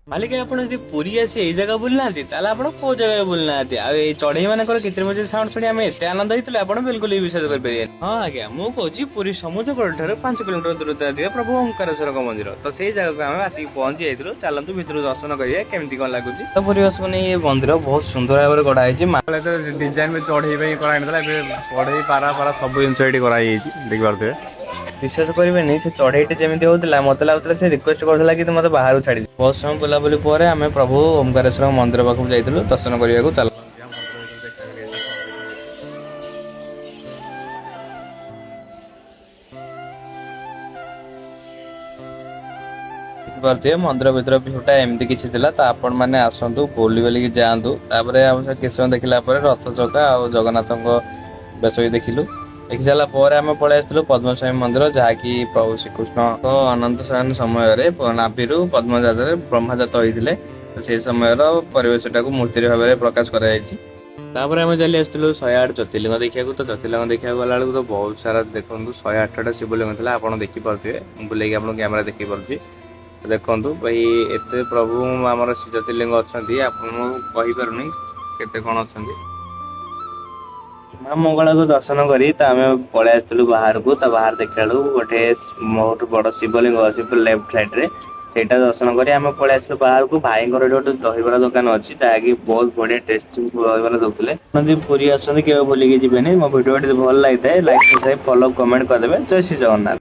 ମାଲିକ, ଆପଣ ଯଦି ପୁରୀ ଆସି ଏଇ ଜାଗା ବୁଲି ନାହାନ୍ତି, ତାହେଲେ ଆପଣ କୋଉ ଜାଗାରେ ବୁଲି ନାହାନ୍ତି। ଆଉ ଏଇ ଚଢେଇ ମାନଙ୍କର କିଚିରି ମିଚିରି ସାଉଣ୍ଡ ଶୁଣି ଆମେ ଏତେ ଆନନ୍ଦ ହେଇଥିଲୁ, ଆପଣ ବିଲକୁଲ ବି ବିଶ୍ୱାସ କରିପାରିବେନି। ହଁ ଆଜ୍ଞା, ମୁଁ କହୁଛି ପୁରୀ ସମୁଦ୍ର କୂଳ ଠାରୁ 5 କିଲୋମିଟର ଦୂରତା ଥିବା ପ୍ରଭୁ ଓଙ୍କାରେଶ୍ୱରଙ୍କ ମନ୍ଦିର। ତ ସେଇ ଜାଗାକୁ ଆମେ ଆସିକି ପହଞ୍ଚି ଯାଇଥିଲୁ। ଚାଲନ୍ତୁ, ଭିତରୁ ଦର୍ଶନ କରିବା, କେମିତି କଣ ଲାଗୁଛି। ତ ପରିବେଶକୁ ନେଇ ଏ ମନ୍ଦିର ବହୁତ ସୁନ୍ଦର ଭାବରେ ଗଢା ହେଇଛି। ଡିଜାଇନ ବି ଚଢେଇ ପାଇଁ କରାହେଇନଥିଲା, ଏବେ ଚଢେଇ, ପାରା ପାରା ସବୁ ଜିନିଷ ଏଇଠି କରାହେଇଯାଇଛି, ଦେଖିପାରୁଥିବେ। ବିଶ୍ୱାସ କରିବେନି, ସେ ଚଢେଇଟି ଯେମିତି ହଉଥିଲା, ମତେ ଲାଗୁଥିଲା ସେ ରିକ୍ୱେଷ୍ଟ କରୁଥିଲା କି ତୁ ମତେ ବାହାରକୁ ଛାଡ଼ିଦେ। ବହୁତ ସମୟ ବୁଲାବୁଲି ପରେ ଆମେ ପ୍ରଭୁ ଓମକାରେଶ୍ୱରଙ୍କ ମନ୍ଦିର ପାଖକୁ ଯାଇଥିଲୁ ଦର୍ଶନ କରିବାକୁ। ଚାଲ। ଦେଖିପାରୁଥିବେ, ମନ୍ଦିର ଭିତର ଭିଉଟା ଏମିତି କିଛି ଥିଲା। ତ ଆପଣ ମାନେ ଆସନ୍ତୁ, ବୁଲି ବୁଲିକି ଯାଆନ୍ତୁ। ତାପରେ ଆମେ କିଛି ସମୟ ଦେଖିଲା ପରେ ରଥ ଚକା ଆଉ ଜଗନ୍ନାଥଙ୍କ ବେଶ ବି ଦେଖିଲୁ। ଦେଖି ସାରିଲା ପରେ ଆମେ ପଳେଇ ଆସିଥିଲୁ ପଦ୍ମସ୍ୱାମୀ ମନ୍ଦିର, ଯାହାକି ପ୍ରଭୁ ଶ୍ରୀକୃଷ୍ଣଙ୍କ ଅନନ୍ତ ଶୟନ ସମୟରେ ନାଭିରୁ ପଦ୍ମଜାତରେ ବ୍ରହ୍ମାଜାତ ହୋଇଥିଲେ। ତ ସେଇ ସମୟର ପରିବେଶଟାକୁ ମୂର୍ତ୍ତିରେ ଭାବରେ ପ୍ରକାଶ କରାଯାଇଛି। ତାପରେ ଆମେ ଚାଲି ଆସିଥିଲୁ 108 ଜ୍ୟୋତିର୍ଲିଙ୍ଗ ଦେଖିବାକୁ। ତ ଜ୍ୟୋତିର୍ଲିଙ୍ଗ ଦେଖିବାକୁ ଗଲା ବେଳକୁ ତ ବହୁତ ସାରା, ଦେଖନ୍ତୁ, 108ଟା ଶିବଲିଙ୍ଗ ଥିଲା। ଆପଣ ଦେଖିପାରୁଥିବେ, ମୁଁ ବୁଲେଇକି ଆପଣଙ୍କୁ କ୍ୟାମେରା ଦେଖେଇ ପାରୁଛି। ଦେଖନ୍ତୁ ଭାଇ, ଏତେ ପ୍ରଭୁ ଆମର ଜ୍ୟୋତିର୍ଲିଙ୍ଗ ଅଛନ୍ତି, ଆପଣଙ୍କୁ କହିପାରୁନି କେତେ କଣ ଅଛନ୍ତି। ମା ମଙ୍ଗଳାକୁ ଦର୍ଶନ କରି ତ ଆମେ ପଳେଇ ଆସିଥିଲୁ ବାହାରକୁ। ତ ବାହାରେ ଦେଖିଲା ବେଳକୁ ଗୋଟେ ବହୁତ ବଡ ଶିବଲିଙ୍ଗ ଅଛି ଲେଫ୍ଟ ସାଇଡ୍ ରେ। ସେଇଟା ଦର୍ଶନ କରି ଆମେ ପଳେଇ ଆସିଲୁ ବାହାରକୁ। ଭାଇଙ୍କର ଏଠି ଗୋଟେ ଦହିବରା ଦୋକାନ ଅଛି, ଯାହାକି ବହୁତ ବଢିଆ ଟେଷ୍ଟି ଦହିବରା ଦଉଥିଲେ। ଆପଣ ଯଦି ପୁରୀ ଆସୁଛନ୍ତି, କେବେ ଭୁଲିକି ଯିବେନି। ମୋ ଭିଡିଓ ଯଦି ଭଲ ଲାଗିଥାଏ, ଲାଇକ୍, ସବସ୍କ୍ରାଇବ, ଫଲୋ, କମେଣ୍ଟ କରିଦେବେ। ଜୟ ଶ୍ରୀ ଜଗନ୍ନାଥ।